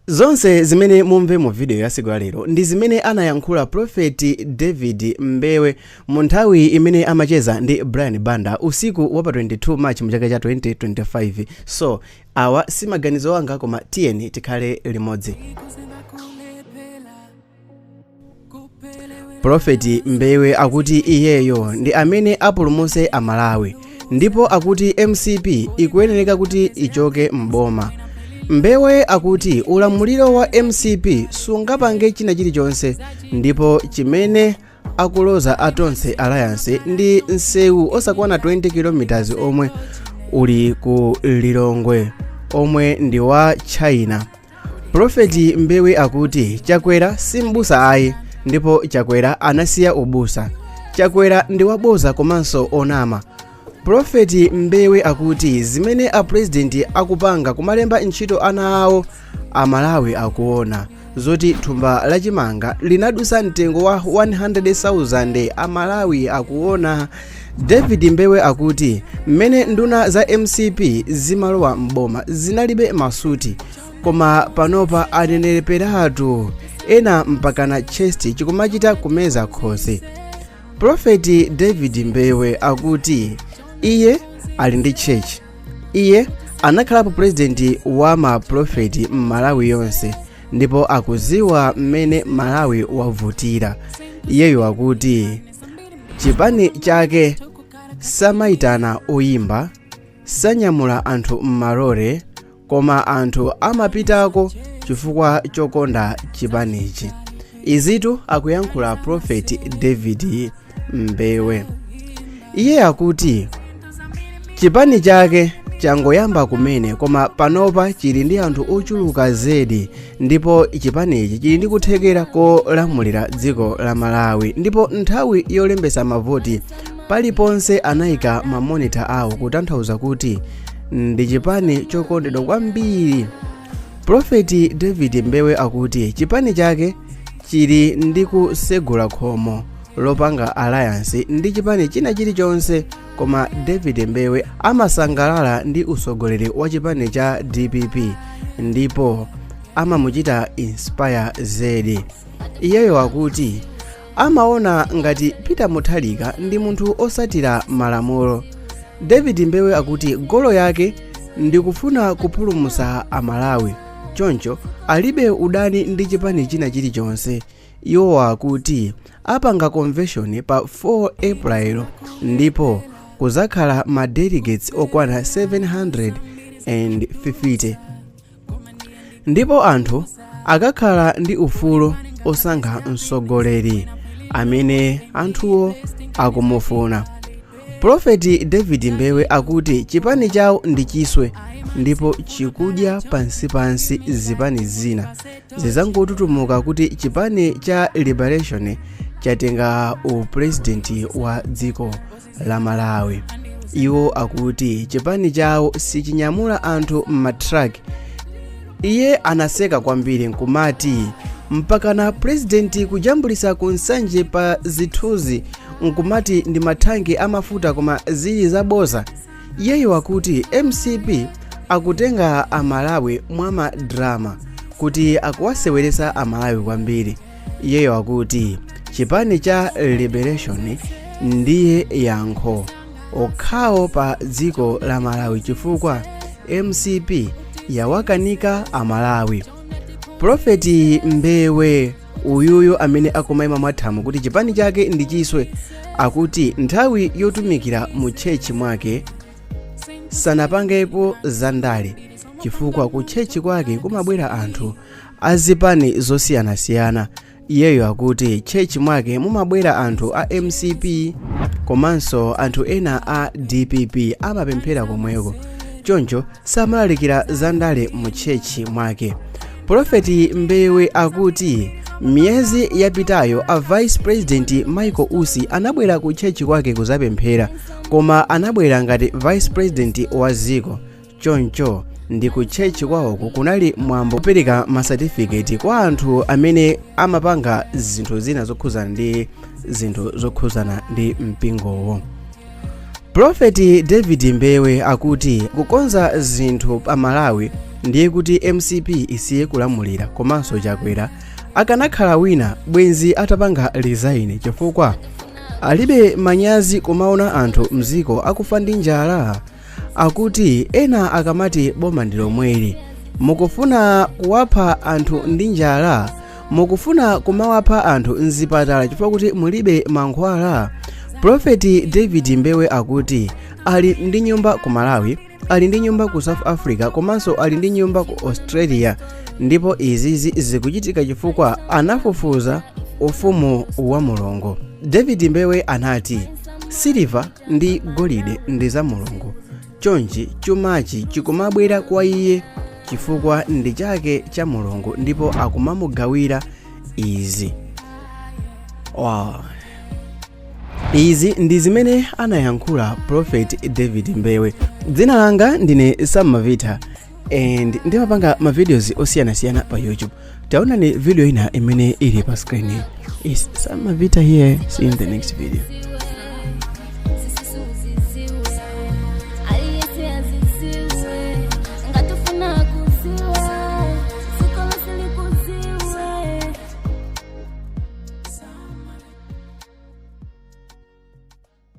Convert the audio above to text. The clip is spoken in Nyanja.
Zonse zimene mumve mu video ya siku lalero ndi zimene anayankhula Prophet David Mbewe mu nthawi imene amacheza ndi Brian Banda usiku wa pa 22 March mu chaka cha 2025. So awa si maganizo anga, koma tiyeni tikhale limodzi. Prophet Mbewe akuti iyeyo ndi amene apulumutse Amalawi ndipo akuti MCP ikuyenereka kuti ichoke m'boma. Mbewe akuti ulamuliro wa MCP sungapange china chilichonse ndipo chimene akuloza a Tonse Alliance ndi msewu osakwana 20 km omwe uli ku Lilongwe omwe ndi wa China. Prophet Mbewe akuti Chakwera si m'busa ayi ndipo Chakwera anasiya ubusa. Chakwera ndi waboza komanso onama. Prophet Mbewe akuti zimene a president akupanga kumalemba ntchito ana awo, Amalawi akuona. Zoti thumba la chimanga linadusa mtengo wa 100,000, Amalawi akuona. David Mbewe akuti mmene nduna za MCP zimalowa m'boma zinalibe masuti, koma panopa aneneperatu, ena mpakana chest chikumachita kumeza khosi. Prophet David Mbewe akuti iye ali ndi church. Iye anakhalapo president wa ma prophet m'Malawi yonse ndipo akuziwa mmene Malawi wavutira. Iyeyo akuti chipani chake samayitana oyimba, sanyamula anthu m'malore, koma anthu amapitako chifukwa chokonda chipanichi. Izitu akuyankhula Prophet David Mbewe. Iye akuti chipani chake changoyamba kumene, koma panopa chili ndi anthu ochuluka zedi ndipo chipanichi chili ndi kuthekera kolamulira dziko la Malawi, ndipo nthawi yolembesa mavoti paliponse anayika ma monitor awo, kutanthauza kuti ndi chipani chokondedwa kwambiri. Prophet David Mbewe akuti chipani chake chili ndi kusegula khomo lopanga alliance ndi chipani china chilichonse, koma David Mbewe amasangalala ndi usogoleri wa chipani cha DPP ndipo amamuchita inspire zedi. Iyeyo akuti amaona ngati Peter Mutharika ndi munthu osatira malamulo. David Mbewe akuti goal yake ndi kufuna kupulumutsa Amalawi, choncho alibe udani ndi chipani china chilichonse. Iwo akuti apanga convention pa 4 April ndipo kuzakhala ma delegates okwana 750 ndipo anthu akakhala ndi ufulu osankha mtsogoleri amene anthuwo akumufuna. Prophet David Mbewe akuti chipani chawo ndi chiswe ndipo chikudya pansipansi zipani zina zizangotutumuka kuti chipani cha Liberation chatenga upurezidenti wa dziko la Malawi. Iwo akuti chipani chawo sichinyamula anthu m'ma truck. Iye anaseka kwambiri nkumati mpakana purezidenti kujambulisa ku Nsanje pa zithunzi nkumati ndi mathanki amafuta, koma zili zaboza. Iyeyo akuti MCP akutenga Amalawi mwa ma drama, kuti akuwaseweresa Amalawi kwambiri. Iyeyo akuti chipani cha Liberation ndiye yankho okhawo pa dziko la Malawi chifukwa MCP yawakanika Amalawi. Prophet Mbewe uyuyu amene akumayima mwathamo kuti chipani chake ndi chiswe, akuti nthawi yotumikira mu church mwake sanapangepo zandale chifukwa ku church kwake kumabwera anthu azipani zosiyanasiyana. Iyeyo akuti church mwake mumabwera anthu a MCP komanso anthu ena a DPP amapemphera komweko, choncho samalalikira zandale mu church mwake. Prophet Mbewe akuti miyezi yapitayo a Vice President Michael Usi anabwera ku church kwake kuzapemphera, koma anabwera ngati Vice President wa dziko, choncho ndi ku church kwawoko kunali mwambo kupereka masatifiketi kwa anthu amene amapanga zinthu zina zokhuzana ndi zinthu zokhuzana ndi mpingowo. Prophet David Mbewe akuti kukonza zinthu pa Malawi Ndiye kuti MCP isiye kulamulira komanso Chakwera akanakhala wina bwenzi atapanga resign chifukwa alibe manyazi kumaona anthu mziko akufa ndi njala. Akuti ena akamati boma ndi lomweli, mukufuna kuwapha anthu ndi njala, mukufuna kumawapha anthu mzipatala chifukwa kuti mulibe mankhwala. Prophet David Mbewe akuti ali ndi nyumba ku Malawi, ali ndi nyumba ku South Africa komanso ali ndi nyumba ku Australia, ndipo izizi zikuchitika chifukwa anafufuza ufumu wa Mulungu. David Mbewe anati siliva ndi golide ndi za Mulungu, chonchi chumachi chikumabwera kwa iye chifukwa ndi chake cha Mulungu ndipo akumamugawira izi. Wow. Izi ndi zimene anayankhula Prophet David Mbewe. Dzina langa ndine Sam Mavita and ndimapanga ma videos osiyanasiyana pa YouTube. Taonani video ina imene ili pa screen. Is Sam Mavita here. See you in the next video.